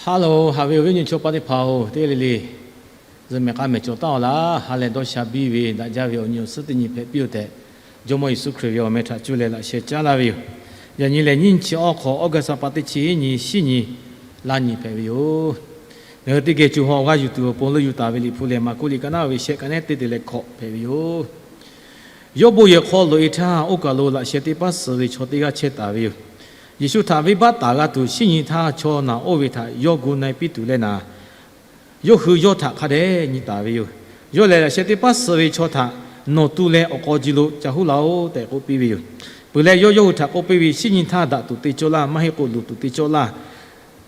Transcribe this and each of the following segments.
Hello, haꞈ ve awˬ viˉ awˬ nyi chaw paˍ teˇ hpaˍ-oˬ, teˇ g'aˇ le le zuhꞈ mehˍ k'aˇ mehˍ cawˬ taˍ-oˬ laˇ. Ha lehˬ dawˇ sha biˇ ve daꞈ jaˇ ve awˬ nyi awˬ suhˉ teˇ nyi hpehꞈ piˇ-oˬ tehꞈ, Jawˇmawˇ Yeˍsuˆ Hkriꞈ ve awˬ meh htaꞈ cuˇ leh laꞈ sheh caˉ laˇ ve yoˬ. Yaꞈ nyi lehˬ, nyiˇ chi awˇ hk'awꞈ August pa teˇ chi nyiˇ shinˉ nyi laˇ nyi hpehꞈ ve yoˬ. Ngaˬ hui teˇ geh co ha awˬ g'aˇ yuˬ tuˬ awˬ pon leuˆ yuˬ taˍ ve Liꞈ hpu lehˬ, Maˍkuˆ liꞈ ka naˉ ve shehˆ, ka nehˉ teˇ te leh hkawꞈ hpehꞈ ve yoˬ. Yawˇ bon yehˬ hk'aw loꞈ-e htaˇ, oˇ kaˬ lo laꞈ sheh teˇ paˉ suh ve chaw teˇ g'aˇ chehˇ taˍ ve yoˬ. Yeˍsuˆ htaꞈ venˇbaˆ taˍ g'a tuˬ, shinˉ nyi htaˇ chaw naˬ oˇ ve htaꞈ yawˇ gu na-e piˇ tuˬ leh naˍ, yawˇ hui yawˇ htaꞈ hk'a dehꞈ nyi taˍ ve yoˬ. Yawˇ lehˬ, laꞈ sheh teˇ paˉ suh ve chaw htaꞈ nawˬ tu leh awˬ k'aw ji lo ca huˉ laˇ-oˆ tehꞈ k'oˆ piˇ ve yoˬ. Peuˬ leh, yawˇ yawˇ hui htaꞈ k'oˆ piˇ ve, Shinˉ nyi htaˇ daꞈ tuˬ te cawˇ laˇ, maˇ heˆ k'o luˬ tuˬ te cawˇ laˇ.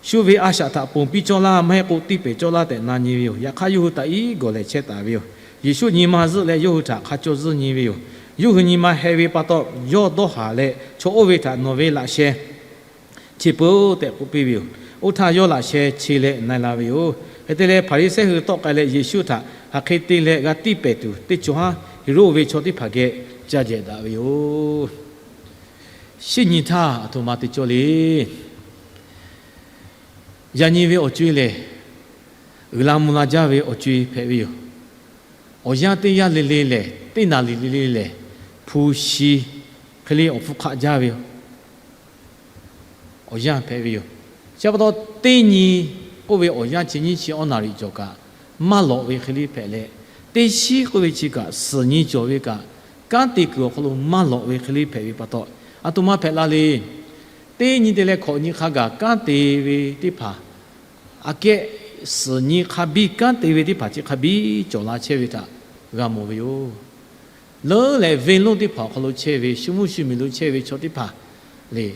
Shu ve a shaꞈ htaꞈ ponˬ piˇ cawˇ laˇ, maˇ heˆ k'o tiˇ pehˍ cawˇ laˇ tehꞈ na nyi ve yoˬ. Yaꞈ hk'aˇ, yawˇ hui htaꞈ iˉ gawˬ lehˬ chehˇ taˍ ve yoˬ. Yeˍsuˆ nyi ma zuhˆ leh yawˇ hui htaꞈ hk'a cawˇ zuhˇ nyi ve yoˬ. Yawˇ hui nyi ma heh ve pa taw, yawˇ dawˇ haˍ leh, Chaw oˇ ve htaꞈ nawˬ ve laꞈ sheh cheˇ peuˬ-oˬ tehꞈ k'oˆ piˇ ve yoˬ. Oˇ htaˇ yawˇ laꞈ sheh cheˇ leh na-e la ve yoˬ. Hk'e te leh, Hpaˍriˍsehˇ hui tawˆ k'ai leh Yeˍsuˆ htaꞈ hk'aˬ hk'e te leh g'a tiˇ pehˍ tuˬ teˇ cawˬ haˉ Heˍroˆ ve chaw teˇ hpaˍ geh ca jehˬ daꞈ ve yoˬ. Shinˉ nyi htaˇ aˬ htoꞈ ma te cawˇ le. Yaꞈ nyi ve awˬ co-e lehˬ, uiˍ la mvuh la jaˇ ve awˬ co-e hpehꞈ ve yoˬ. Awˬ yanˇ teˇ yanˇ le le lehˬ, teˇ naˍ riˍ le le lehˬ, hpu shi hk'e le awˬ hpfuhˇ hk'aˆ jaˇ ve awˬ yanˇ hpehꞈ ve yoˬ. Chi pa taw, teˇ nyi k'oˆ ve awˬ yanˇ chi nyiˇ chi awˇ naˍ riˍ cawˬ kaꞈ maˇ lawꞈ ve hk'e le hpehꞈ leh, teˇ shinˉ k'oˆ ve chi kaꞈ suhˍ nyi cawˬ ve kaꞈ, kanˉ te kuiˬ awˬ hk'aw lo maˇ lawꞈ ve hk'e le hpehꞈ ve pa taw, aˬ htoꞈ ma hpehꞈ la le. Teˇ nyi te leh hkawꞈ nyi hk'a gaˬ kanˉ te ve teˇ hpaˍ, aꞈ kehˉ suhˍ nyi hk'a biˇ kanˉ te ve teˇ hpaˍ chi hk'a biˇ cawˬ la chehˇ ve htaꞈ g'a mawˬ ve yoˬ. Leuˉ leh venˇ lonˉ teˇ hpaˍ awˬ hk'aw lo chehˇ ve, shu mvuhˇ shu miˬ lo chehˇ ve chaw teˇ hpaˍ le,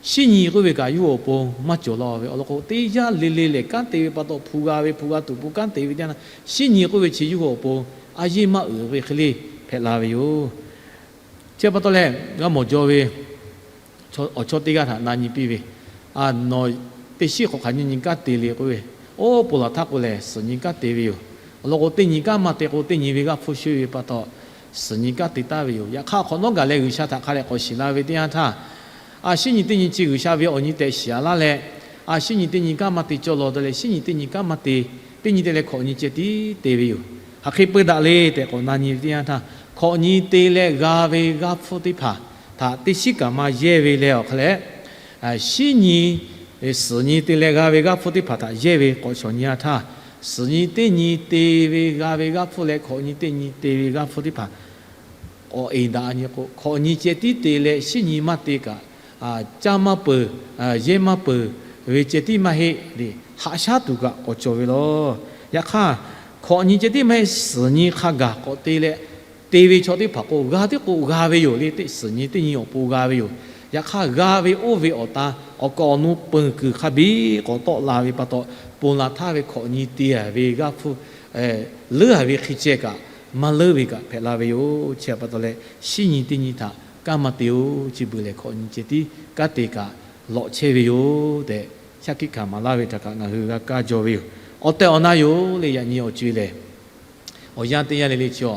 shinˉ nyi k'oˆ ve kaꞈ yawˇ hui awˬ pon maˇ cawˬ laˇ ve awˬ lawn k'o, teˇ yanˇ le le lehˬ kanˉ te ve pa taw, hpu g'a ve, hpu g'a tuˬ awˬ pon kanˉ te ve teˇ yanˇ, shinˉ nyi k'oˆ ve chi yawˇ hui awˬ pon a yeˇ maˇ uiˍ ve hk'e le hpehꞈ la ve yoˬ. Chi pa taw leh, g'a mawˬ jaw ve awˬ chawˇ teˇ g'aˇ htaꞈ na nyi piˇ ve, A, nawˬ teˇ shinˉ hk'awꞈ hk'aˬ nyiˇ nyi kanˉ te le k'oˆ ve, oˇ ponˬ laˬ htaˇ k'o lehˬ suhˍ nyi kanˉ te ve yoˬ. Awˬ lawn k'o, teˇ nyi kanˉ maˇ te k'o, teˇ nyi ve g'aˇ hpfuhˇ shoˆ ve pa taw, suhˍ nyi kanˉ te taˍ ve yoˬ. Yaꞈ hk'aˇ, hk'awꞈ nawˉ gaˬ leh G'uiˬsha htaꞈ hk'a dehꞈ k'awꞈ shiˍ la ve teˇ yanˇ htaˇ, A, shinˉ nyi teˇ nyi chi G'uiˬsha ve awˬ nyi tehꞈ shiˍ-a laˇ leh, A, shinˉ nyi teˇ nyi kanˉ maˇ te cawˇ law te leh, shinˉ nyi teˇ nyi kanˉ maˇ te, teˇ nyi te leh hkawꞈ nyi ceh tiˉ te ve yoˬ. Hk'aˬ hk'e peu daꞈ le tehꞈ k'awꞈ na nyi ve teˇ yanˇ htaˇ, hkawꞈ nyi te leh g'a ve g'aˇ hpfuhˇ teˇ hpaˍ htaꞈ teˇ shinˉ kaꞈ maˇ yehˇ ve leh awˬ hk'a leh, shinˉ nyi, suhˍ nyi te leh g'a ve g'aˇ hpfuhˇ teˇ hpaˍ htaꞈ yehˇ ve k'awꞈ shawˍ nyi-a htaˇ, suhˍ nyi teˇ nyi te ve g'a ve g'aˇ hpfuhˇ leh hkawꞈ nyi teˇ nyi te ve g'aˇ hpfuhˇ teˇ hpaˍ k'awꞈ eˍ daꞈ nyi k'o, hkawꞈ nyi ceh tiˉ te leh shinˉ nyi maˇ te kaꞈ, caˇ maˇ peuˬ, yehˇ maˇ peuˬ ve ceh tiˉ maˇ heˆ le, haꞈ shaˉ tuˬ kaꞈ k'awꞈ cawˬ ve laˬ. Yaꞈ hk'aˇ, hkawꞈ nyi ceh tiˉ maˇ heˆ, suhˍ nyi hk'a gaˬ k'awꞈ te leh te ve chaw teˇ hpaˍ k'o, g'a tiˉ k'o g'a ve yoˬ le, suhˍ nyi teˇ nyi awˬ pon g'a ve yoˬ. Yaꞈ hk'aˇ, g'a ve oˇ ve awˬ ta awˬ kaˍ awˬ nu peuˬ kuiˬ hk'a biˇ k'awꞈ tawˆ la ve pa taw, ponˬ laˬ htaˇ ve hkawꞈ nyi te-a ve g'aˇ hpfuhˇ leuˉ-a ve hk'e ceh kaꞈ maˇ leuˉ ve kaꞈ hpehꞈ la ve yoˬ. Chi pa taw leh, shinˉ nyi teˇ nyi htaꞈ kanˉ maˇ te-oˬ. Chi beuꞈ lehˬ, hkawꞈ nyi ceh tiˉ kanˉ te kaꞈ lawꞈ chehˇ ve yoˬ tehꞈ, shaˉ hkiˆ hkanˍ maˍ laˇ ve htaꞈ kaꞈ ngaˬ hui g'a kaˇ jaw ve yoˬ. Awˬ tehˬ awˬ na yoˬ le. Yaꞈ nyi awˬ co-e lehˬ, awˬ yanˇ teˇ yanˇ le le chi-a,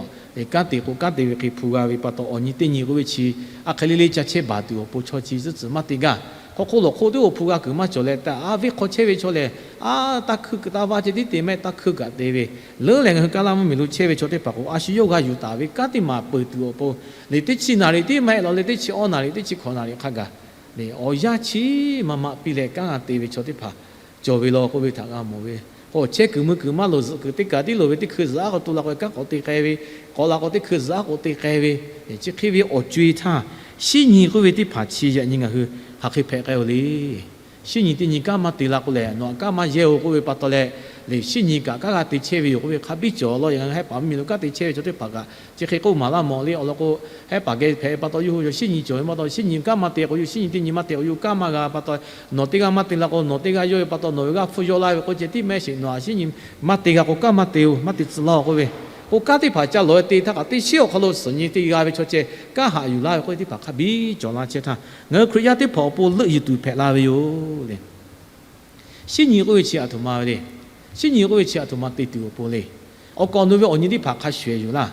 kanˉ te k'o kanˉ te ve hk'e hpu g'a ve pa taw, awˬ nyi teˇ nyi k'oˆ ve chi a hk'e le le ca chehˇ baˬ tuˬ awˬ pon chaw chi zuhˆ tcuhˍ maˇ te gaˇ. Hk'aw hk'oˆ lawˬ hk'oˆ teˇ oˇ hpu g'a kuiˬ maˇ cawˬ leh, taˇ a venˇ hk'aw chehˇ ve chaw lehˬ, a, taˇ hkui kuiˬ taˇ vaˇ ceh tiˉ te maˇ heˆ, taˇ hkui kaꞈ te ve. Leuˉ leh ngaˬ hui Kaˇlaˇ mvuhˇmiˬ lo chehˇ ve chaw teˇ hpaˍ k'o, a shu yawˇ g'a yuˬ taˍ ve kanˉ teˇ maˬ peuˬ tuˬ awˬ pon, le teˇ chi naˍ riˍ tiˉ maˇ heˆ law, le teˇ chi awˇ naˍ riˍ, teˇ chi hkawꞈ naˍ riˍ hk'a gaˬ, awˬ yanˇ chi maˇ maꞈ piˇ leh kanˉ g'a te ve chaw teˇ hpaˍ cawˬ ve law k'oˆ ve htaꞈ g'a mawˬ ve. K'o, chehˇ kuiˬ mui kuiˬ maˇ loˍ, zuhꞈ kuiˬ teˇ kaˬ tiˉ loˍ ve teˇ hkui zuhꞈ aˉ k'o tu la k'o, kanˉ k'awꞈ te k'ai ve, k'awꞈ la k'o teˇ hkui zuhꞈ aˉ k'o te k'ai ve, chi hk'e ve awˬ co-e htaˇ, shinˉ nyi k'oˆ ve teˇ hpaˍ chi yaꞈ nyi ngaˬ hui hk'aˬ hk'e hpehꞈ k'ai-oˬ le. Shinˉ nyi teˇ nyi kanˉ maˇ te la k'o lehˬ, nawˬ aꞈ kanˉ maˇ yehˇ-oˬ k'oˆ ve pa taw leh, le shinˉ nyi kaꞈ kanˉ g'a te chehˇ ve yoˬ k'oˆ ve hk'a biˇ cawˬ law. Yaꞈ ngaˬ hui Hehˉ paˍ mvuhˇmiˬ lo kanˉ te chehˇ ve chaw teˇ hpaˍ kaꞈ chi hk'e k'oˆ maˍ laˇ mawˬ le. Awˬ lawn k'o, Hehˉ paˍ geh hpehꞈ ve pa taw, yawˇ hui yawˬ shinˉ nyi cawˬ ve pa taw, shinˉ nyi kanˉ maˇ te k'o, yawˇ shinˉ nyi teˇ nyi maˇ te k'o, yawˇ kanˉ maˇ g'a pa taw, nawˬ teˇ g'aˇ maˇ te la k'o, nawˬ teˇ g'aˇ yawˇ ve pa taw, nawˬ ve g'aˇ hpfuhˇ yawˇ laˇ ve k'o, ceh tiˉ maˇ heˆ sheˍ, nawˬ aꞈ shinˉ nyi maˇ te g'a k'o, kanˉ maˇ te-oˬ, maˇ te tcuh laˇ-oˬ k'oˆ ve. K'o, kanˉ teˇ hpaˍ ca lawˬ-e te htaˇ kaꞈ, teˇ shinˉ awˬ hk'aw lo suhˍ nyi te g'a ve chaw ceh kanˉ haꞈ yuˬ laˇ ve k'oˆ ve teˇ hpaˍ hk'a biˇ cawˬ la chehˇ htaˇ, ngaˬ hui Hkriꞈ yaˇ teˇ hpaˍ awˬ pon leuˆ yuˬ tuˬ hpehꞈ la ve yoˬ le. Shinˉ nyi k'oˆ ve chi aˬ htoꞈ ma ve le. Shinˉ nyi k'oˆ ve chi aˬ htoꞈ ma te tuˬ awˬ pon le. Awˬ kaˍ awˬ nu ve awˬ nyi teˇ hpaˍ hk'a shuˍ-eˬ yoˬ laˇ.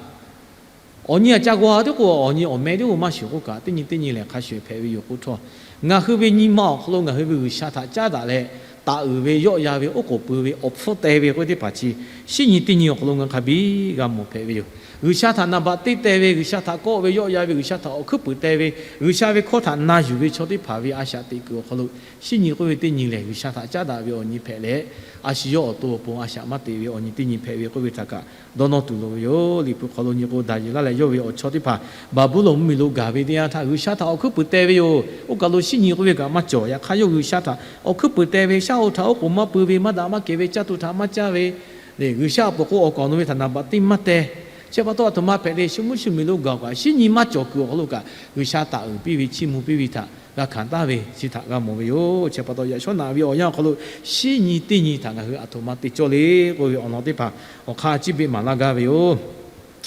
Awˬ nyi aꞈ ca g'aw tiˉ k'o, awˬ nyi awˬ meh tiˉ k'o maˇ shuˍ k'oˆ kaꞈ, teˇ nyi teˇ nyi lehˬ hk'a shuˍ-eˬ hpehꞈ ve yoˬ k'oˆ htawˇ, ngaˬ hui ve nyi ma awˬ hk'aw lo ngaˬ hui ve G'uiˬsha htaꞈ caˉ daꞈ leh, taˍ uiˍ ve, yawˆ yan ve, oˉ k'oˍ pui ve, awˬ hpfuhˇ teh ve k'oˆ ve teˇ hpaˍ chi, shinˉ nyi teˇ nyi awˬ hk'aw lo ngaˬ hk'a biˇ g'a mawˬ hpehꞈ ve yoˬ. G'uiˬsha htaꞈ naˍ baꞈ teˇ teh ve, G'uiˬsha htaꞈ kawˆ ve, yawˆ yan ve, G'uiˬsha htaꞈ awˬ hkuiˉ puiˍ teh ve, G'uiˬsha ve hkawˇ htaꞈ na yuˬ ve chaw teˇ hpaˍ ve a shaꞈ teꞈ kuiˬ awˬ hk'aw lo, shinˉ nyi k'oˆ ve teˇ nyi lehˬ, G'uiˬsha htaꞈ caˉ daꞈ ve awˬ nyi hpehꞈ leh, a shu yawˇ awˬ to awˬ pon a shaꞈ maˇ teꞈ ve awˬ nyi teˇ nyi hpehꞈ ve k'oˆ ve htaꞈ kaꞈ dawˇ nawˇ tuˬ loˍ ve yoˬ. Liꞈ hpu hk'aw lo nyi k'o, Daˍyeˍlaˆ leh yawˇ ve awˬ chawˇ teˇ hpaˍ Baˍbuˍlonˍ mvuhˇmiˬ lo gaˬ ve teˇ yanˇ htaˇ, G'uiˬsha htaꞈ awˬ hkuiˉ puiˍ teh ve yoˬ. Oˇ kaˬ lo shinˉ nyi k'oˆ ve kaꞈ maˇ cawˬ. Yaꞈ hk'aˇ, yawˇ G'uiˬsha htaꞈ awˬ hkuiˉ puiˍ teh ve, shaˉ hoꞈ htaꞈ oˉ k'oˍ maˇ pui ve, maˇ daꞈ maˇ kehˬ ve, caˇ tuˬ htaꞈ maˇ caˇ ve, G'uiˬsha awˬ pon k'o awˬ kaˍ awˬ nu ve htaꞈ naˍ baꞈ teˇ maˇ teh. Chi pa taw, a htoꞈ ma hpehꞈ le, shu mvuhˇ shu miˬ lo gaˬ kaꞈ shinˉ nyi maˇ cawˬ kuiˬ awˬ hk'aw lo kaꞈ, G'uiˬsha taˍ uiˍ piˇ ve, chiˇ mvuh piˇ ve htaꞈ g'a hkanˍ taˍ ve chi htaꞈ g'a mawˬ ve yoˬ. Chi pa taw, yaꞈ shawˉ naꞈ ve awˬ yanˇ awˬ hk'aw lo shinˉ nyi teˇ nyi htaꞈ ngaˬ hui a htoꞈ ma te cawˇ le k'oˆ ve awˬ lawn teˇ hpaˍ awˬ hk'aˇ ciˇ beˆ maˍ laˇ gaˇ ve yoˬ.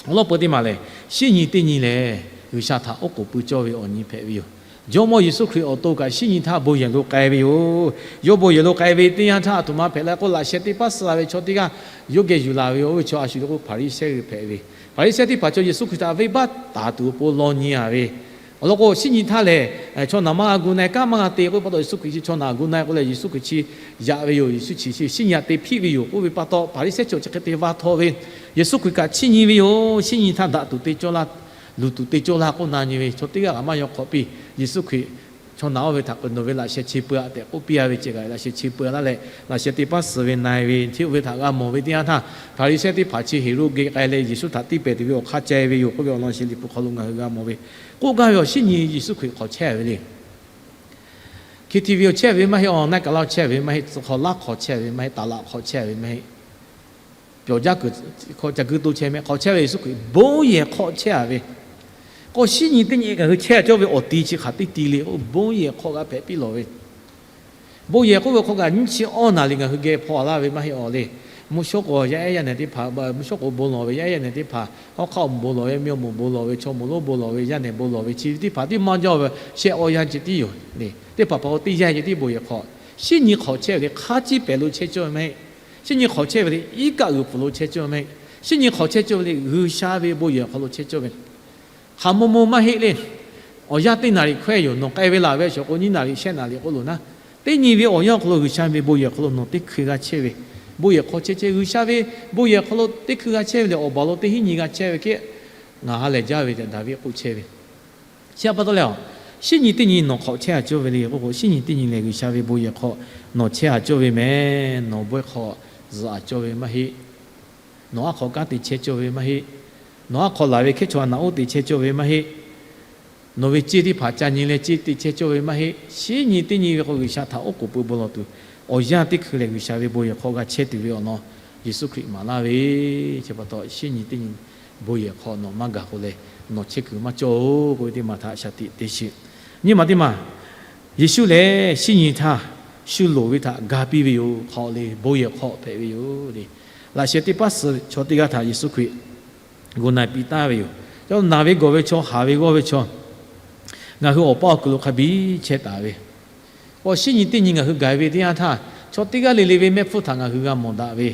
Awˬ lawn peu teˇ maˬ lehˬ, shinˉ nyi teˇ nyi lehˬ, G'uiˬsha htaꞈ oˉ k'oˍ pui cawˇ ve awˬ nyi hpehꞈ ve yoˬ. Jawˇmawˇ Yeˍsuˆ Hkriꞈ awˬ to kaꞈ shinˉ nyi htaˇ bon yehˬ lo k'ai ve yoˬ. Yawˇ bon yehˬ lo k'ai ve teˇ yanˇ htaˇ, a htoꞈ ma hpehꞈ la k'o, laꞈ sheh teˇ paˉ suh la ve chaw teˇ g'aˇ yawˇ geh yuˬ laˬ ve yoˬ. Oˇ ve chaw a shu lo k'o, Hpaˍriˍsehˇ g'uiˬ hpehꞈ ve. Hpaˍriˍsehˇ teˇ hpaˍ chaw Yeˍsuˆ Hkriꞈ htaꞈ venˇbaˆ taˍ tuˬ awˬ pon law nyi a ve. Awˬ lawn k'o, shinˉ nyi htaˇ lehˬ, chaw naˬ maˇ g'a gu na-e, kanˉ maˇ g'a te k'oˆ ve pa taw, Yeˍsuˆ Hkriꞈ chi chaw naˬ gu na-e k'oˆ leh, Yeˍsuˆ Hkriꞈ chi yaꞈ ve yoˬ. Yeˍsuˆ chi shinˉ nyi htaˇ te hpiˆ ve yoˬ k'oˆ ve pa taw, Hpaˍriˍsehˇ chaw chi hk'e te va htaw ve. Yeˍsuˆ Hkriꞈ kaꞈ chiˇ nyi ve yoˬ. Shinˉ nyi htaˇ daꞈ tuˬ te cawˇ laˇ, luˬ tuˬ te cawˇ laˇ k'oˆ na nyi ve chaw teˇ g'aˇ kaꞈ maˇ yaw hk'awꞈ piˇ. Yeˍsuˆ Hkriꞈ chaw naˬ oˇ ve htaꞈ k'o, Nawˬ ve laꞈ sheh chi peu-a tehꞈ k'oˆ piˇ a ve ceˇ kaꞈ, laꞈ sheh chi peu-a laˇ leh, laꞈ sheh teˇ paˉ suh ve na-e ve, hteˇ oˇ ve htaꞈ g'a mawˬ ve teˇ yanˇ htaˇ, Hpaˍriˍsehˇ teˇ hpaˍ chi Heˍroˆ geh k'ai leh Yeˍsuˆ htaꞈ tiˇ pehˍ tuˬ ve awˬ hk'aˇ ca-e ve yoˬ k'oˆ ve awˬ lawn sheˍ. Liꞈ hpu hk'aw lo ngaˬ hui g'a mawˬ ve, k'oˆ gaˇ ve awˬ shinˉ nyi Yeˍsuˆ Hkriꞈ hk'awꞈ chehˇ ve le. Hk'e te ve awˬ chehˇ ve maˇ heˆ, awˬ naˆ kaˍ laˇ chehˇ ve maˇ heˆ, tcuh hk'aw laˇ hk'awꞈ chehˇ ve maˇ heˆ, taˍ laꞈ hk'awꞈ chehˇ ve maˇ heˆ, pyawˬ jaˇ kuiˬ hk'aw ca gui to chehˇ mehˆ hk'awꞈ chehˇ ve Yeˍsuˆ Hkriꞈ bon yehˬ hk'awꞈ chehˇ a ve. K'o, shinˉ nyi teˇ nyi ngaˬ hui chehˇ cawˇ ve awˬ ti chi hk'aˬ teˇ ti le k'o, bon yehˬ hk'awꞈ g'a hpehꞈ piˇ lawˬ ve. Bon yehˬ k'oˆ ve hk'aw kaꞈ nyiˇ chi awˇ naˍ riˍ ngaˬ hui geh hpaw laˇ ve maˇ heˆ awˬ le. Mvuhˇ shawˉ k'o yaˇ ehˉ yaˇ nehˬ teˇ hpaˍ, mvuhˇ shawˉ k'o bon lawˬ ve yaˇ ehˉ yaˇ nehˬ teˇ hpaˍ, hawˉ hk'aˆ awˬ bon lawˬ ve, mvuhˇ awˬ moˍ bon lawˬ ve, chaw moˍ lonˉ bon lawˬ ve, yaˇ nehˬ bon lawˬ ve chi teˇ hpaˍ tiˉ maˇ jaˇ ve, shehˆ awˇ yanˇ ceh tiˉ yoˬ le. Teˇ hpaˍ hpaˍ k'o teˇ yanˇ ceh tiˉ bon yehˬ hk'awꞈ. Shinˉ nyi hk'awꞈ chehˇ ve le, hk'aˇ ciˇ pehˍ lo chehˇ cawˇ ve maˇ heˆ. Shinˉ nyi hk'awꞈ chehˇ ve le, iˉ kaˆ g'uiˬ pfuhˍ lo chehˇ cawˇ ve maˇ heˆ. Shinˉ nyi hk'awꞈ chehˇ cawˇ ve le, G'uiˬsha ve bon yehˬ awˬ hk'aw lo chehˇ cawˇ ve. Hk'aˬ maw maw maˇ heˆ le. Awˬ yanˇ teˇ naˍ riˍ hkawehˇ yoˬ. Nawˬ k'ai ve laˬ ve a shawˍ k'o, nyiˇ naˍ riˍ shehˆ naˍ riˍ k'oˆ loˬ naˉ, teˇ nyi ve awˬ yanˇ awˬ hk'aw lo G'uiˬsha ve bon yehˬ awˬ hk'aw lo nawˬ teˇ hkui g'a chehˇ ve, bon yehˬ hk'awꞈ chehˇ chehˇ, G'uiˬsha ve bon yehˬ awˬ hk'aw lo teˇ hkui g'a chehˇ ve lehˬ, awˬ baˬ lo teˇ hinˉ nyi g'a chehˇ ve kehˉ ngaˬ ha lehˬ jaˇ ve tehꞈ Daˍviˆ k'oˆ chehˇ ve. Chi pa taw leh, shinˉ nyi teˇ nyi nawˬ hk'awꞈ chehˇ a cawˇ ve le k'oˆ k'o, shinˉ nyi teˇ nyi lehˬ G'uiˬsha ve bon yehˬ hk'awꞈ nawˬ chehˇ a cawˇ ve mehˍ. Nawˬ bawehˇ hk'awꞈ zuhꞈ a cawˇ ve maˇ heˆ. Nawˬ aˉ hk'awꞈ kanˉ te chehˇ cawˇ ve maˇ heˆ. Nawˬ aˉ hk'awꞈ laˬ ve hkehˉ chaw naꞈ oˉ te chehˇ cawˇ ve maˇ heˆ. Nawˬ ve ceˇ teˇ hpaˍ ca nyi leh ceˇ te chehˇ cawˇ ve maˇ heˆ. Shinˉ nyi teˇ nyi ve k'o, G'uiˬsha htaꞈ oˉ k'oˍ pui bon lawˬ tuˬ awˬ yanˇ teˇ hkui lehˬ, G'uiˬsha ve bon yehˬ hk'awꞈ g'a chehˇ tuˬ ve awˬ lawn Yeˍsuˆ Hkriꞈ maˍ laˇ ve. Chi pa taw, shinˉ nyi teˇ nyi bon yehˬ hk'awꞈ nawˬ maˇ gaˬ k'o leh, nawˬ chehˇ kuiˬ maˇ cawˇ-oˬ k'oˆ ve teˇ maˬ htaꞈ shaˍ tiꞈ te sheˍ. Nyi ma teˇ maˬ, Yeˍsuˆ lehˬ shinˉ nyi htaˇ shu loˍ ve htaꞈ ga piˇ ve yoˬ. Hk'aw le, bon yehˬ hk'awꞈ hpehꞈ ve yoˬ le. Laꞈ sheh teˇ paˉ suh chaw teˇ g'aˇ htaꞈ Yeˍsuˆ Hkriꞈ gu na piˇ taˍ ve yoˬ. Chaw naˬ ve gawˬ ve chaw, haˍ ve g'awˇ ve chaw, ngaˬ hui awˬ paˇ awˬ kuiˬ lo hk'a biˇ chehˇ taˍ ve. K'o, shinˉ nyi teˇ nyi ngaˬ hui gaˬ ve teˇ yanˇ htaˇ, chaw teˇ g'aˇ le le ve mehˆ hpfuhˇ htaꞈ ngaˬ hui g'a mawˬ daꞈ ve.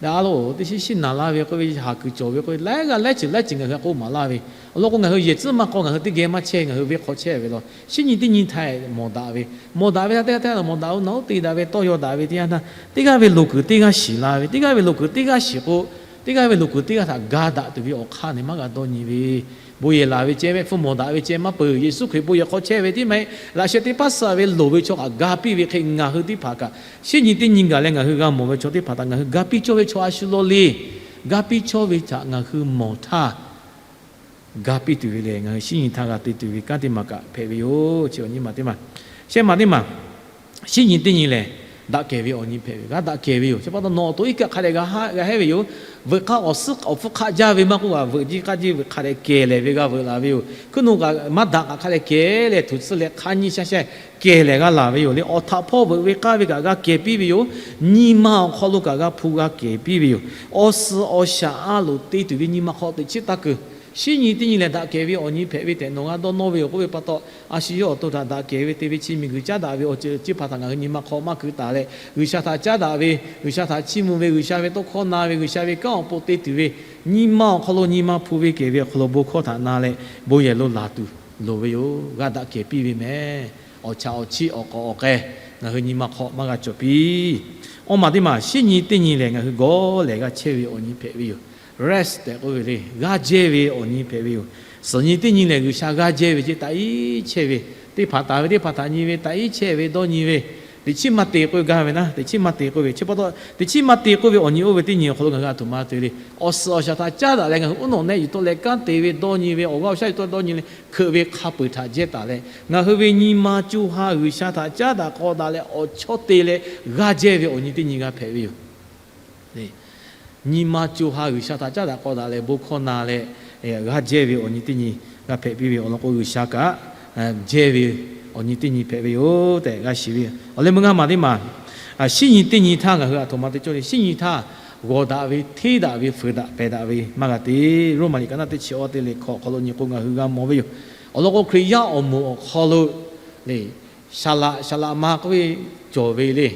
Leh a lo teˇ shinˉ shinˉ naˍ laˇ ve k'oˆ ve, haˍ kuiˬ cawˬ ve k'oˆ ve, laiˉ g'aˇ laiˉ ceuˬ laiˉ ceuˬ ngaˬ hui k'oˆ maˍ laˇ ve. Awˬ lawn k'o, ngaˬ hui yehˬ tcuhˉ maˇ k'aw ngaˬ hui teˇ geh maˇ chehˇ, ngaˬ hui venˇ hk'aw chehˇ ve law. Shinˉ nyi teˇ nyi htaꞈ mawˬ daꞈ ve, mawˬ daꞈ ve htaˇ teˇ g'aˇ teˇ g'aˇ naˬ mawˬ daꞈ-o, naˬ oˉ te daꞈ ve tawˇ yaw daꞈ ve teˇ yanˇ htaˇ, teˇ g'aˇ ve loˍ kuiˬ teˇ g'aˇ shiˍ la ve, teˇ g'aˇ ve loˍ kuiˬ teˇ g'aˇ shiˍ k'o, teˇ g'aˇ ve loˍ kuiˬ teˇ g'aˇ htaꞈ ga daꞈ tuˬ ve awˬ hk'aˇ nehˬ maˇ g'a dawˇ nyi ve. Bon yehˬ laˬ ve ceh, mehˆ hpfuhˇ mawˬ daꞈ ve ceh maˇ peuˬ. Yeˍsuˆ Hkriꞈ bon yehˬ hk'aw chehˇ ve tiˉ maˇ heˆ. Laꞈ sheh teˇ paˉ suh ve loˍ ve chaw htaꞈ ga piˇ ve hk'e, ngaˬ hui teˇ hpaˍ kaꞈ shinˉ nyi teˇ nyi gaˬ leh ngaˬ hui g'a mawˬ ve chaw teˇ hpaˍ htaꞈ ngaˬ hui ga piˇ cawˇ ve chaw a shu law le. Ga piˇ cawˇ ve htaꞈ ngaˬ hui mawˬ htaˇ, ga piˇ tuˬ ve lehˬ, ngaˬ hui shinˉ nyi htaˇ g'a te tuˬ ve kanˉ teˇ maˬ kaꞈ hpehꞈ ve yoˬ. Chi awˬ nyi maˬ teˇ maˬ, shehˆ maˬ teˇ maˬ, shinˉ nyi teˇ nyi lehˬ, daꞈ kehˬ ve awˬ nyi hpehꞈ ve, g'a daꞈ kehˬ ve yoˬ. Chi pa taw nawˬ awˬ to iˉ kaˆ hk'a dehꞈ g'a ha, g'a hehˉ ve yoˬ. Veuꞈ k'aˇ awˬ suhˉ awˬ hpfuhˇ hk'aˆ jaˇ ve maˇ k'oˆ, g'a veuꞈ jiˇ k'aˇ jiˇ veuꞈ hk'a dehꞈ kehˬ lehˬ ve g'a veuꞈ laˬ ve yoˬ. Hkuiˉ nuˆ kaꞈ maˇ daꞈ kaꞈ hk'a dehꞈ kehˬ leh, htuꞈ tsuhˇ leh hk'a nyi sha sha kehˬ lehˬ g'a laˬ ve yoˬ le. Awˬ htaꞈ hpawˇ veuꞈ ve k'aˇ ve kaꞈ g'a kehˬ piˇ ve yoˬ. Nyi ma awˬ hk'aw lo kaꞈ g'a hpu g'a kehˬ piˇ ve yoˬ. Awˬ suhˍ awˬ shaˍ a loˍ te tuˬ ve nyi ma hk'aw teꞈ chiˉ taˇ keu. Shinˉ nyi teˇ nyi lehˬ, daꞈ kehˬ ve awˬ nyi hpehꞈ ve tehꞈ nawˬ g'a dawˇ nawˇ ve yoˬ k'oˆ ve pa taw, a shu yawˇ awˬ to htaꞈ daꞈ kehˬ ve te ve chi miˬguiˬ caˉ daꞈ ve awˬ ceuˬ chi hpaˍ htaꞈ ngaˬ hui nyi ma hk'aw maˇ keu taˍ leh, G'uiˬsha htaꞈ caˉ daꞈ ve, G'uiˬsha htaꞈ chiˇ mvuh ve, G'uiˬsha ve tawˇ hkawˇ na ve, G'uiˬsha ve kanˉ awˬ pon te tuˬ ve nyi ma awˬ hk'aw lo nyi ma hpu ve kehˬ ve awˬ hk'aw lo bon hkawˇ htaꞈ na leh bon yehˬ lo laˬ tuˬ loˍ ve yoˬ. G'a daꞈ kehˬ piˇ ve mehˍ. Awˬ chaꞈ awˬ chiˆ awˬ k'awꞈ awˬ k'ai Ngaˬ hui nyi ma hk'aw maˇ g'a cawˬ piˇ. Awˇ maˬ teˇ maˬ, shinˉ nyi teˇ nyi lehˬ ngaˬ hui gawˬ lehˬ g'a chehˇ ve awˬ nyi hpehꞈ ve yoˬ. Rest tehꞈ k'oˆ ve le, g'aˇ jehˇ ve awˬ nyi hpehꞈ ve yoˬ. Suhˍ nyi teˇ nyi lehˬ G'uiˬsha g'aˇ jehˇ ve ceˇ, taꞈ iˉ chehˇ ve, teˇ hpaˍ taˍ ve teˇ hpaˍ htaꞈ nyi ve, taꞈ iˉ chehˇ ve dawˇ nyi ve, teꞈ chiˉ maˇ te k'oˆ gaˇ ve naˉ, teꞈ chiˉ maˇ te k'oˆ ve, chi pa taw teꞈ chiˉ maˇ te k'oˆ ve awˬ nyi oˇ ve teˇ nyi awˬ hk'aw lo ngaˬ hui a htoꞈ ma te le. Awˬ suhˍ awˬ shaˍ htaꞈ caˉ daꞈ leh ngaˬ hui uˉ nawˬ nehˆ yuˬ tawˆ leh kanˉ te ve dawˇ nyi ve, awˬ g'aˇ awˬ shaˉ yuˬ tawˆ dawˇ nyi le, hkeuꞈ ve hk'a peu-eˬ htaꞈ jehˇ taˍ leh, ngaˬ hui ve nyi ma co ha G'uiˬsha htaꞈ caˉ daꞈ k'aw daꞈ leh awˬ chawˇ te leh g'aˇ jehˇ ve awˬ nyi teˇ nyi g'a hpehꞈ ve yoˬ. Nyi ma co ha G'uiˬsha htaꞈ caˉ daꞈ k'aw daꞈ leh bon hkawˇ na leh g'aˇ jehˇ ve awˬ nyi teˇ nyi g'a hpehꞈ piˇ ve awˬ lawn k'o, G'uiˬsha kaꞈ jehˇ ve awˬ nyi teˇ nyi hpehꞈ ve yoˬ tehꞈ g'a shiˍ ve yoˬ. Awˬ leh meuˇ ngaˇ maˬ teˇ maˬ, shinˉ nyi teˇ nyi htaˇ ngaˬ hui a htoꞈ ma te cawˇ le. Shinˉ nyi htaˇ g'awˬ daꞈ ve, hteˇ daꞈ ve, fuiˍ daꞈ pehˬ daꞈ ve maˇ g'a te. Roˉmaꞈ liꞈ ka naˇ teˇ chi awˇ teˇ leh hkawꞈ awˬ hk'aw lo nyi k'o ngaˬ hui g'a mawˬ ve yoˬ. Awˬ lawn k'o, Hkriꞈ yaˇ awˬ moˍ awˬ hk'aw lo le, saˍ laꞈ, saˍ laꞈ ma k'oˆ ve cawˬ ve le.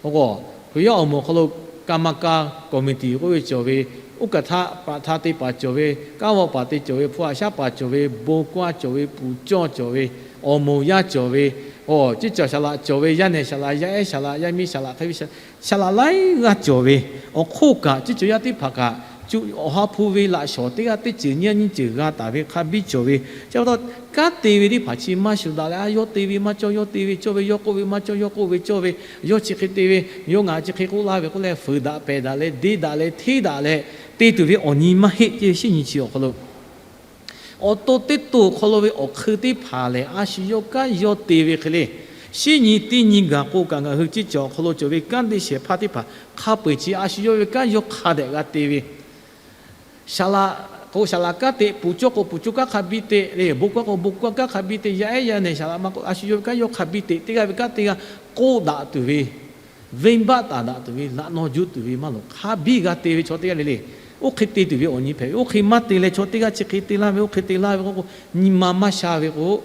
K'o, Hkriꞈ yaˇ awˬ moˍ awˬ hk'aw lo กรรมการ committee k'oˆ ve cawˬ ve, uˉ kaˍ htaˇ paˍ htaˇ te paˍ cawˬ ve, kanˉ vawˆ paˍ te cawˬ ve, hpu haꞈ shaˉ paˍ cawˬ ve, bon kaˇ cawˬ ve, puˍ cawˇ cawˬ ve, awˬ moˍ yaˇ cawˬ ve, a, ceˇ cawˬ saˍ laꞈ cawˬ ve, yaˇ nehˬ saˍ laꞈ, yaˇ ehˉ saˍ laꞈ, yaˇ miˇ saˍ laꞈ, hk'e ve saˍ laꞈ laiˉ g'aˇ cawˬ ve, awˬ hk'oˆ kaꞈ ceˇ cawˬ yaˇ teˇ hpaˍ kaꞈ, awˬ ha hpu ve laꞈ shawˍ teˇ g'aˇ teˇ ceuˬ nyiˇ nyiˇ ceuˬ g'a taˍ ve hk'a biˇ cawˬ ve. Chi pa taw kanˉ te ve teˇ hpaˍ chi maˇ shuˍ daꞈ leh, a, yawˇ te ve maˇ cawˇ, yawˇ te ve cawˇ ve, yawˇ k'oˆ ve maˇ cawˇ, yawˇ k'oˆ ve cawˇ ve, yawˇ chi hk'e te ve, yawˇ ngaˬ chi hk'e k'oˆ laˇ ve k'oˆ leh, fuiˍ daꞈ pehˬ daꞈ leh, deˇ daꞈ leh, hteˇ daꞈ leh te tuˬ ve awˬ nyi maˇ heˆ ceˇ ve. Shinˉ nyi chi awˬ hk'aw lo awˬ to teˇ to awˬ hk'aw lo ve awˬ hk'eun teˇ hpaˍ lehˬ, a shu yawˇ kanˉ yawˇ te ve hk'e le. Shinˉ nyi teˇ nyi gaˬ k'o kaꞈ, ngaˬ hui ceˇ cawˬ awˬ hk'aw lo cawˬ ve kanˉ teˇ shehˍ hpaˇ teˇ hpaˍ hk'a peu-eˬ chi a shu yawˇ ve kanˉ yawˇ hk'a dehꞈ g'a te ve. Saˍ laꞈ k'o saˍ laꞈ kanˉ te, puˍ cawˇ k'o puˍ cawˇ kanˉ hk'a biˇ te le, bon kaˇ k'o bon kaˇ kanˉ hk'a biˇ te, yaˇ ehˉ yaˇ nehˬ saˍ laꞈ ma k'o a shu yawˇ ve kanˉ yawˇ hk'a biˇ te, teˇ g'aˇ ve kanˉ teˇ g'aˇ k'oˆ daꞈ tuˬ ve, venˇbaˆ taˍ daꞈ tuˬ ve, laꞈ naw juˇ tuˬ ve maˇ loˍ, hk'a biˇ g'a te ve chaw teˇ g'aˇ le le. Oˇ hk'e te tuˬ ve awˬ nyi hpehꞈ ve. Oˇ hk'e maˇ te leh chaw teˇ g'aˇ chi hk'e te laˇ ve, oˇ hk'e te laˇ ve k'oˆ k'o, nyi ma maˇ sha ve k'o,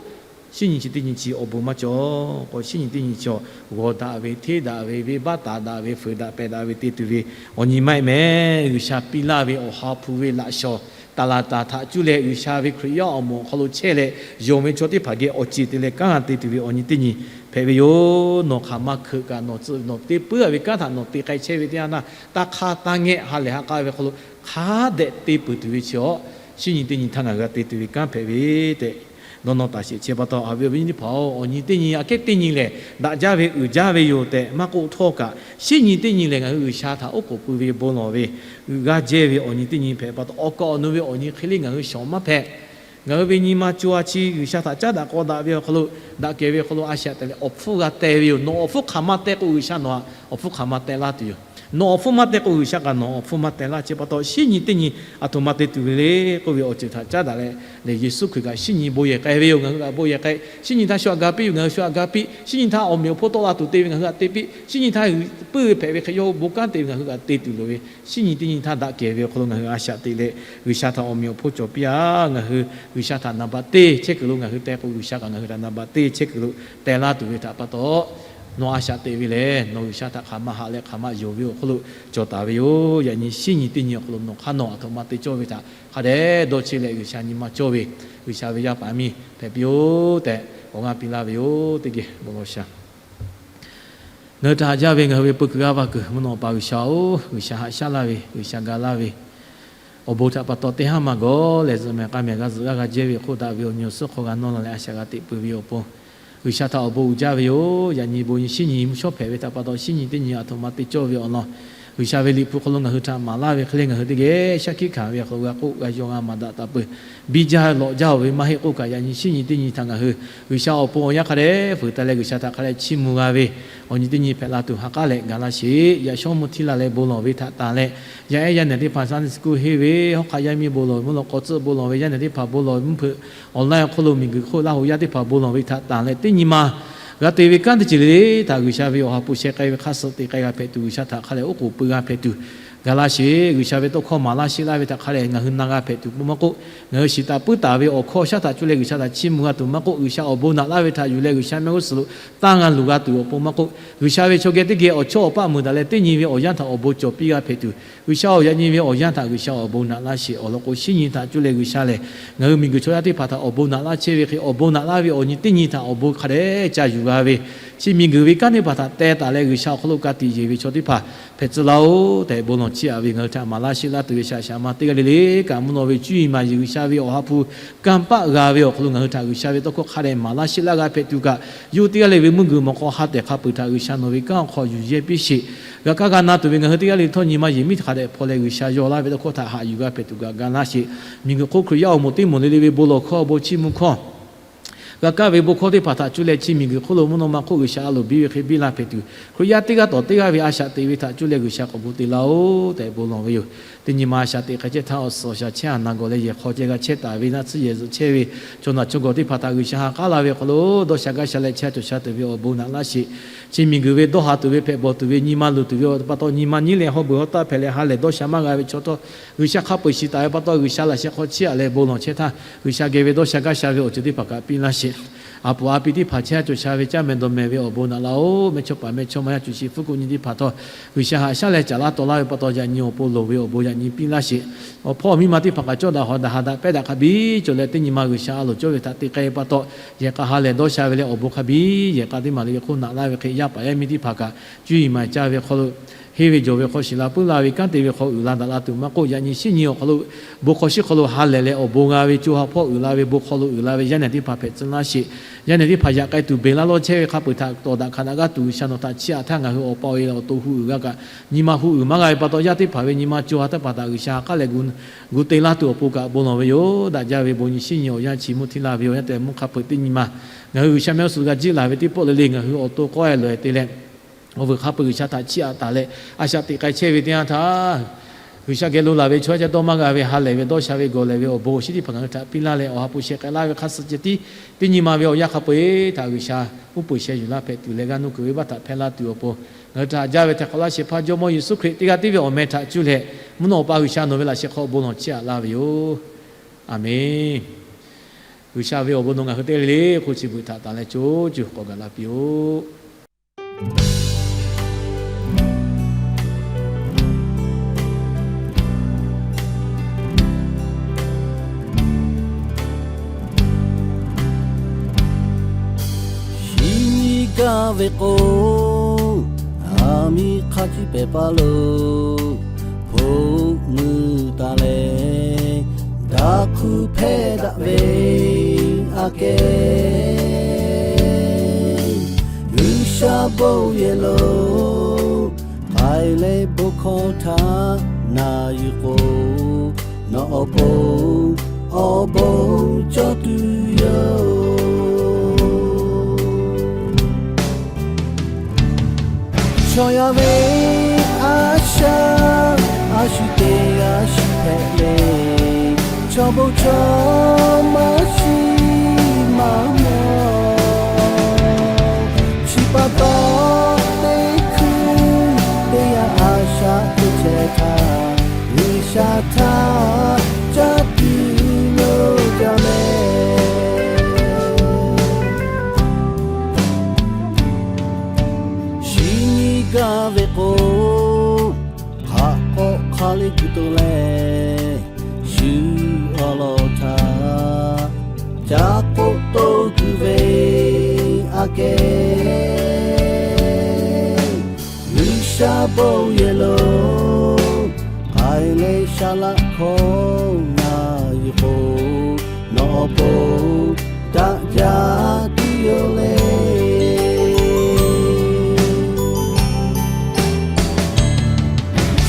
shinˉ nyi chi teˇ nyi chi awˬ bon maˇ cawˬ k'o, shinˉ nyi teˇ nyi chi g'awˬ daꞈ ve, hteˇ daꞈ ve, venˇbaˆ taˍ daꞈ ve, fuiˍ daꞈ pehˬ daꞈ ve te tuˬ ve awˬ nyi maˇ heˆ mehˍ. G'uiˬsha piˇ laˇ ve awˬ ha hpu ve laꞈ shawˍ taˍ laˍ taˍ htaꞈ cuˇ leh G'uiˬsha ve Hkriꞈ yaˇ awˬ moˍ awˬ hk'aw lo chehˇ leh, yonˍ ve chaw teˇ hpaˍ geh awˬ ceˬ te leh kanˉ te tuˬ ve awˬ nyi teˇ nyi hpehꞈ ve yoˬ. Nawˬ hk'aˬ ma hkeuꞈ kaꞈ nawˬ tcuh nawˬ te puiˉ ve kanˉ htaꞈ nawˬ te k'ai chehˇ ve teˇ yanˇ htaˇ, taˇ hk'aˇ taˇ ngehˆ ha lehˬ ha k'aˇ ve hk'aw lo hk'a dehꞈ te peuˬ tuˬ ve chi awˬ, shinˉ nyi teˇ nyi htaˇ ngaˬ hui g'a te tuˬ ve kanˉ hpehꞈ ve tehꞈ, nawˬ nawˬ taˍ sheˍ. Chi pa taw, a, awˬ viˉ awˬ nyi teˇ hpaˍ-oˬ, awˬ nyi teˇ nyi aꞈ kehˉ teˇ nyi lehˬ daꞈ jaˇ ve uiˍ jaˇ ve yoˬ tehꞈ maˇ k'oˆ htawˇ kaꞈ, shinˉ nyi teˇ nyi lehˬ ngaˬ hui G'uiˬsha htaꞈ oˉ k'oˍ pui ve bon lawˬ ve, g'aˇ jehˇ ve awˬ nyi teˇ nyi hpehꞈ pa taw, awˬ kaˍ awˬ nu ve awˬ nyi hk'e le ngaˬ hui shawˍ maˇ hpehꞈ. Ngaˬ hui ve nyi ma co ha chi G'uiˬsha htaꞈ caˉ daꞈ k'aw daꞈ ve awˬ hk'aw lo daꞈ kehˬ ve awˬ hk'aw lo a shaꞈ teꞈ leh awˬ hpfuhˇ g'a teh ve yoˬ. Nawˬ awˬ hpfuhˇ hk'aˬ ma teh k'o, G'uiˬsha nawˬ htaꞈ awˬ hpfuhˇ hk'aˬ ma teh laˇ tuˬ yoˬ. Nawˬ awˬ hpfuhˇ maˇ teh k'o, G'uiˬsha kaꞈ nawˬ awˬ hpfuhˇ maˇ teh laˇ. Chi pa taw, shinˉ nyi teˇ nyi a htoꞈ ma te tuˬ ve le k'oˆ ve awˬ ceuˬ htaꞈ caˉ daꞈ leh, lehˬ Yeˍsuˆ Hkriꞈ kaꞈ shinˉ nyi bon yehˬ k'ai ve yoˬ. Ngaˬ hui kaꞈ bon yehˬ k'ai. Shinˉ nyi htaˇ shu htaꞈ ga piˇ yoˬ. Ngaˬ hui shu htaꞈ ga piˇ. Shinˉ nyi htaˇ awˬ meꞈ awˬ hponˇ tawˆ la tuˬ te ve ngaˬ hui htaꞈ te piˇ. Shinˉ nyi htaˇ puiˉ ve hpehꞈ ve hk'e yawˇ hui bon kanˉ te ve ngaˬ hui htaꞈ te tuˬ loˍ ve, shinˉ nyi teˇ nyi htaˇ daꞈ kehˬ ve awˬ hk'aw lo ngaˬ hui a shaꞈ teꞈ leh G'uiˬsha htaꞈ awˬ meꞈ awˬ hponˇ cawˬ piˇ-a. Ngaˬ hui G'uiˬsha htaꞈ naˍ baꞈ teˇ chehˇ kuiˬ lo ngaˬ hui teh k'o, G'uiˬsha kaꞈ ngaˬ hui htaꞈ naˍ baꞈ teˇ chehˇ kuiˬ lo teh laˇ tuˬ ve htaꞈ pa taw, nawˬ a shaꞈ teꞈ ve lehˬ nawˬ G'uiˬsha htaꞈ hk'aˬ ma haꞈ leh hk'aˬ ma yonˍ ve awˬ hk'aw lo cawˬ taˍ ve yoˬ. Yaꞈ nyi shinˉ nyi teˇ nyi awˬ hk'aw lo nawˬ hk'aˇ nawˬ a htoꞈ ma te cawˇ ve htaꞈ hk'a dehꞈ dawˇ chehˇ leh G'uiˬsha nyi ma cawˇ ve, G'uiˬsha ve yaˇ paˍ miˇ hpehꞈ piˇ-oˆ tehꞈ awˬ g'aˇ piˇ laˇ ve yoˬ. Teˇ geh bon lawˬ sha. Ngaˬ hui htaꞈ haꞈ jaˇ ve ngaˬ hui ve peu kuiˬ g'aˇ va kuiˬ mvuhˇ naw pa G'uiˬsha-oˬ, G'uiˬsha haꞈ shaˉ laˇ ve, G'uiˬsha ga laˇ ve, awˬ bon htaꞈ pa taw teˇ haˉ maˇ gawˬ leh zuhꞈ mehˍ k'a mehˍ g'a zuhꞈ g'aˇ g'a jehˇ ve hk'oˆ daꞈ ve awˬ nyi awˬ suhˉ hk'aw g'a nawˇ la leh a shaꞈ g'a teꞈ peuˬ ve awˬ pon, G'uiˬsha htaꞈ awˬ bon uiˍ jaˇ ve yoˬ. Yaꞈ nyi bon nyi shinˉ nyi mvuhˇ shawˉ hpehꞈ ve htaꞈ pa taw, shinˉ nyi teˇ nyi a htoꞈ ma te cawˇ ve awˬ lawn, G'uiˬsha ve Liꞈ hpu hk'aw lo ngaˬ hui htaꞈ maˍ laˇ ve hk'e leh ngaˬ hui teˇ geh shaˉ hkiˆ hkanˍ ve awˬ hk'aw lo g'a k'oˆ g'a yaw g'a maˍ daꞈ taˍ peuˬ. Biˇ jaˇ lawꞈ jaˇ-oˬ ve maˇ heˆ k'oˆ kaꞈ, yaꞈ nyi shinˉ nyi teˇ nyi htaꞈ ngaˬ hui G'uiˬsha awˬ pon awˬ yanˇ hk'a dehꞈ fuiˍ taˍ leh G'uiˬsha htaꞈ hk'a dehꞈ chiˇ mvuh g'a ve awˬ nyi teˇ nyi hpehꞈ la tuˬ ha k'aˉ leh gaˬ laˇ sheˍ. Yaꞈ shawˉ mvuh htiˇ la leh bon lawˬ ve htaꞈ tanˬ leh, yaˇ ehˉ yaˇ nehˬ teˇ hpaˍ Sunday school henˇ ve, hawˉ hk'aˆ yaˇ miˇ bon lawˬ ve, mvuhˇ lawꞈ k'aw tcuhˆ bon lawˬ ve, yaˇ nehˬ teˇ hpaˍ bon lawˬ ve, mvuhˇ hpeuꞈ online awˬ hk'oˆ lo miˬguiˬ hk'oˆ Laˇ huˍ yaˇ teˇ hpaˍ bon lawˬ ve htaꞈ tanˬ leh, teˇ nyi ma g'a te ve kanˉ teˇ ceuˬ le le htaꞈ G'uiˬsha ve awˬ ha hpu sheh k'ai ve hk'aˇ suh te k'ai g'a hpehꞈ tuˬ, G'uiˬsha htaꞈ hk'a leh oˉ k'oˍ pui g'a hpehꞈ tuˬ gaˬ laˇ sheˍ. G'uiˬsha ve tawˇ hkawˇ maˍ laˇ sheˆ laˇ ve htaꞈ hk'a leh ngaˬ hui na g'a hpehꞈ tuˬ pon maˇ k'oˆ, ngaˬ hui shiˍ taˍ puiˉ taˍ ve awˬ hkawˇ shaˉ htaꞈ cuˇ leh G'uiˬsha htaꞈ chiˇ mvuh g'a tuˬ maˇ k'oˆ, G'uiˬsha awˬ bon naꞈ laˇ ve htaꞈ yuˬ leh G'uiˬsha mehˆ g'uˇ suhˍ lo tanˇ g'a luˬ g'a tuˬ awˬ pon maˇ k'oˆ, G'uiˬsha ve chaw geh teˇ geh awˬ chawˇ awˬ paˆ mui daꞈ leh teˇ nyi ve awˬ yanˇ htaꞈ awˬ bon cawˬ piˇ g'a hpehꞈ tuˬ, G'uiˬsha-oˬ, yaꞈ nyi ve awˬ yanˇ htaꞈ G'uiˬsha awˬ bon naꞈ laˇ sheˍ. Awˬ lawn k'o, shinˉ nyi htaꞈ cuˇ leh G'uiˬsha lehˬ, ngaˬ hui miˬguiˬ chaw yaˇ teˇ hpaˍ htaꞈ awˬ bon naꞈ laˇ chehˇ ve hk'e, awˬ bon naꞈ laˇ ve awˬ nyi teˇ nyi htaꞈ awˬ bon hk'a dehꞈ ca yuˬ g'a ve, Chi miˬguiˬ ve kanˉ teˇ hpaˍ htaꞈ teh taˍ leh G'uiˬsha awˬ hk'aw lo ka tiꞈ yeˬ ve chaw teˇ hpaˍ hpehꞈ tcuh laˇ-oˬ tehꞈ bon lawˬ chiˇ aꞈ ve ngaˬ hui htaꞈ maˍ laˇ sheˆ laˇ tuˬ ve shaꞈ shaꞈ ma teˇ g'aˇ le le kaꞈ mvuhˇ naw ve cuˇ yiˍ maˍ yiˍ G'uiˬsha ve awˬ ha hpu kanˇ paˆ g'a ve awˬ hk'aw lo ngaˬ hui htaꞈ G'uiˬsha ve tawˇ hkawˇ hk'a dehꞈ maˍ laˇ sheˆ laˇ g'a hpehꞈ tuˬ kaꞈ, yawˇ teˇ g'aˇ le ve mvuhˇ guiˬ mawꞈ k'aw ha tehˬ hk'a peuˬ htaꞈ G'uiˬsha nawˬ ve kanˉ awˬ hk'aw yuˬ yehˇ piˇ sheˍ. G'a kaˇ g'a na tuˬ ve ngaˬ hui teˇ g'aˇ le htawˇ nyi ma yehˬ miˉ hk'a dehꞈ hpaw leh G'uiˬsha yaw laˇ ve tawˇ hkawˇ htaꞈ haꞈ yuˬ g'a hpehꞈ tuˬ kaꞈ ga laˇ sheˍ. Miˬguiˬ hk'oˆ Hkriꞈ yaˇ awˬ moˍ teˇ moˍ le le ve bon lawˬ hkawˇ, bon chiˇ mvuh hkawˇ, g'a kaˇ ve bon hkawˇ teˇ hpaˍ htaꞈ cuˇ leh chi miˬguiˬ hk'oˆ lo mvuhˇ naw ma hk'oˆ G'uiˬsha a loˍ biˇ ve hk'e biˇ la hpehꞈ tuˬ, Hkriꞈ yaˇ teˇ g'aˇ tawˍ teˇ g'aˇ ve a shaꞈ teꞈ ve htaꞈ cuˇ leh G'uiˬsha k'awꞈ gu te laˇ-oˬ tehꞈ bon lawˬ ve yoˬ. Teˇ nyi ma a shaꞈ teꞈ hk'a chehˇ htaˇ awˬ suhˍ awˬ shaˍ chehˇ a na gawˬ leh yehˬ hk'aw ceh g'a chehˇ taˍ ve naˆ tsuhˇ yehˬ zuhꞈ chehˇ ve chaw naˬ chaw gawˬ teˇ hpaˍ htaꞈ G'uiˬsha ha k'aˉ la ve hk'aw lo dawˇ sha gaˇ sha leh chehˇ cawˬ sha tuˬ ve awˬ bon naꞈ laˇ sheˍ. Chi miˬguiˬ ve dawˇ haˍ tuˬ ve hpehꞈ bawˬ tuˬ ve nyi ma luˬ tuˬ ve awˬ pa taw nyi ma nyiˉ leh hawˇ beuˬ hawˇ taˇ hpehꞈ leh ha lehˬ dawˇ sha maˇ g'a ve chaw htawˇ, G'uiˬsha hk'a peu-eˬ shiˍ taˍ ve pa taw G'uiˬsha laꞈ sheh hk'aw chiˇ aꞈ leh bon lawˬ chehˇ htaˇ, G'uiˬsha geh ve dawˇ sha gaˇ sha ve awˬ ceuˬ teˇ hpaˍ kaꞈ piˇ laˇ sheˍ. A puˍ a pi teˇ hpaˍ chehˇ a cawˬ sha ve caˇ meh dawˬ meh ve awˬ bon naꞈ laˇ-oˬ. Mehˇchawˇpaˍ mehˇchawˇma yaˇ cuˬ sheˍ hpfuhˇ kuˆ nyi teˇ hpaˍ htawˇ, G'uiˬsha haꞈ shaˉ leh caˍ laˇ taw laˇ ve pa taw yaꞈ nyi awˬ pon loˍ ve awˬ bon yaꞈ nyi piˇ laˇ sheˍ. Awˬ hpawˇ miˇ ma teˇ hpaˍ kaꞈ cawˇ daꞈ hawˍ daꞈ ha daꞈ pehˉ daꞈ hk'a biˇ cawˬ leh teˇ nyi ma G'uiˬsha a loˍ cawˇ ve htaꞈ te k'ai ve pa taw, yehˬ k'a ha lehˬ dawˇ sha ve leh awˬ bon hk'a biˇ yehˬ k'a teˇ maˬ le ve hk'oˆ naꞈ laˇ ve hk'e yaˇ paˍ yaˇ miˇ teˇ hpaˍ kaꞈ cuˇ yiˍ maˍ caˇ ve hk'aw lo, henˇ ve jawˬ ve hk'aw shiˍ la puiˉ la ve kanˉ te ve hk'aw uiˍ la daꞈ la tuˬ maˇ k'oˆ, yaꞈ nyi shinˉ nyi awˬ hk'aw lo bon hk'aw shiˉ hk'aw lo ha lehˬ leh awˬ bon g'a ve co ha hpawˇ uiˍ la ve bon hk'aw lo uiˍ la ve yaˇ nehˬ teˇ hpaˍ hpehꞈ tcuh laˇ sheˍ. Yaˇ nehˬ teˇ hpaˍ yaꞈ k'ai tuˬ beˬ laˇ lawˇ chehˇ ve hk'a peu-eˬ htaꞈ tawˍ daꞈ hkanˍ daꞈ g'aˇ tuˬ G'uiˬsha nawˬ htaꞈ chiˇ aꞈ htaˇ ngaˬ hui awˬ pa awˬ e leh awˬ to hu uiˍ g'a kaꞈ, nyi ma hu uiˍ maˇ g'a ve pa taw yaˇ teˇ hpaˍ ve nyi ma co ha teˇ hpaˍ htaꞈ G'uiˬsha ha k'aˉ leh gu te laˇ tuˬ awˬ pon kaꞈ bon lawˬ ve yoˬ. Daꞈ jaˇ ve bon nyi shinˉ nyi awˬ yanˇ chi mvuhˇ hteˇ laˇ ve awˬ yanˇ tehꞈ mvuhˇ hk'a peu-eˬ teˇ nyi ma ngaˬ hui G'uiˬsha mehˆ g'uˇ suhˍ g'a jiˆ laˬ ve teˇ pawˆ le le ngaˬ hui awˬ to k'awehˇ loꞈ-e te leh, awˬ vuiˬ hk'a peu-eˬ G'uiˬsha htaꞈ chiˇ aꞈ taˍ leh a shaꞈ teꞈ k'ai chehˇ ve teˇ yanˇ htaˇ, G'uiˬsha geh lo laˬ ve chaw yaˇ ca dawˇ maˇ g'a ve ha lehˬ ve dawˇ sha ve gawˬ lehˬ ve awˬ bon awˬ shinˉ teˇ hpaˍ ngaˬ hui htaꞈ piˇ laˇ leh awˬ ha hpu sheh k'ai laˇ ve hk'a suh ceh tiˉ teˇ nyi ma ve awˬ yanˇ hk'a peu-eˬ htaꞈ G'uiˬsha uˉ peunˍ sheh yuˬ laˇ hpehꞈ tuˬ leh g'a nuˇ kuiˬ ve baˆ htaꞈ hpehˇ laˇ tuˬ awˬ pon, ngaˬ hui htaꞈ haꞈ jaˇ ve htaiˍ hk'awꞈ laˇ shehˍ hpaˇ Jawˇmawˇ Yeˍsuˆ Hkriꞈ teˇ g'aˇ tiˉ ve awˬ meh htaꞈ cuˇ leh mvuhˇ naw awˬ pa G'uiˬsha nawˬ ve laꞈ sheh hk'aw bon lawˬ chiˇ aꞈ laˇ ve yoˬ. Aˍmenˍ. G'uiˬsha ve awˬ bon nawˬ ngaˬ hui teˇ g'aˇ le le hk'oˆ chi beuꞈ htaꞈ tanˬ leh co cuˬ k'awꞈ gaˬ la piˇ-oˆ. Shi nyi gaˇ ve k'o, aˬ miˍ hk'a ciˉ pehˍ paˇ lo hpoˆ mui taˍ leh, daꞈ hkuˇ hpehˇ daꞈ ve aꞈ kehˉ, G'uiˬsha bon yehˬ lo k'ai leh bon hkawˇ htaꞈ na yuˬ k'o, nawˬ awˬ pon awˬ bon cawˇ tuˬ yoˬ. Chaw yaˇ ve a shaꞈ a shu teˇ g'aˇ shu hpehꞈ le, chaw bon chaw maˇ shiˍ maˇ mawˬ. Chi pa taw teˇ hkuiˉ teˇ yanˇ a shaꞈ teˇ chehˇ htaˇ, G'uiˬsha htaꞈ caˇ tuˬ lo jaˇ mehˍ. Shi nyi gaˇ ve k'o, hk'aꞈ k'awꞈ hk'a le kuˬ to leh, shu awˬ lawn htaꞈ ca k'oˆ to kuiˬ ve aꞈ kehˉ, G'uiˬsha bon yehˬ lo k'ai leh shaˍ laꞈ hkawˇ na yuˬ k'o, nawˬ awˬ pon daꞈ jaˇ tuˬ yoˬ le.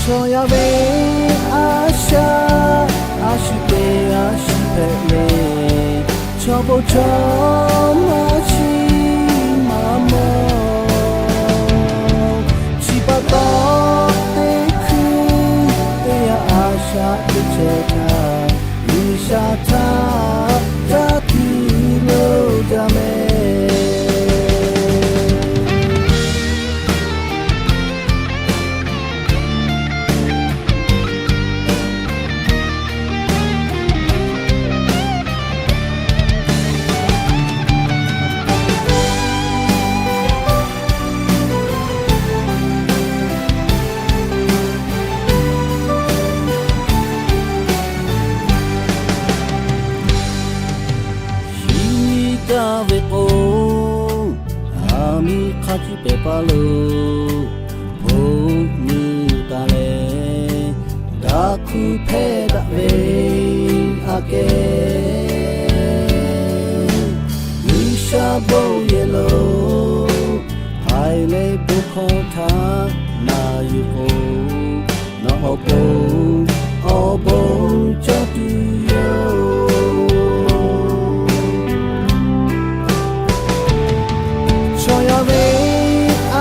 Chaw yaˇ ve a shaꞈ a shu teˇ g'aˇ shu hpehꞈ le, chaw bon chaw maˇ shiˍ maˇ mawˬ. Chi pa taw teˇ hkuiˉ teˇ yanˇ a shaꞈ teˇ chehˇ htaˇ, G'uiˬsha htaꞈ caˇ tuˬ lo jaˇ mehˍ. tuˬ k'o, nawˬ awˬ pon awˬ bon cawˇ tuˬ yoˬ. Chaw yaˇ ve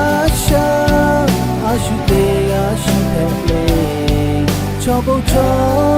a shaꞈ, a shu te g'a shu hpehꞈ le. Chaw bon chaw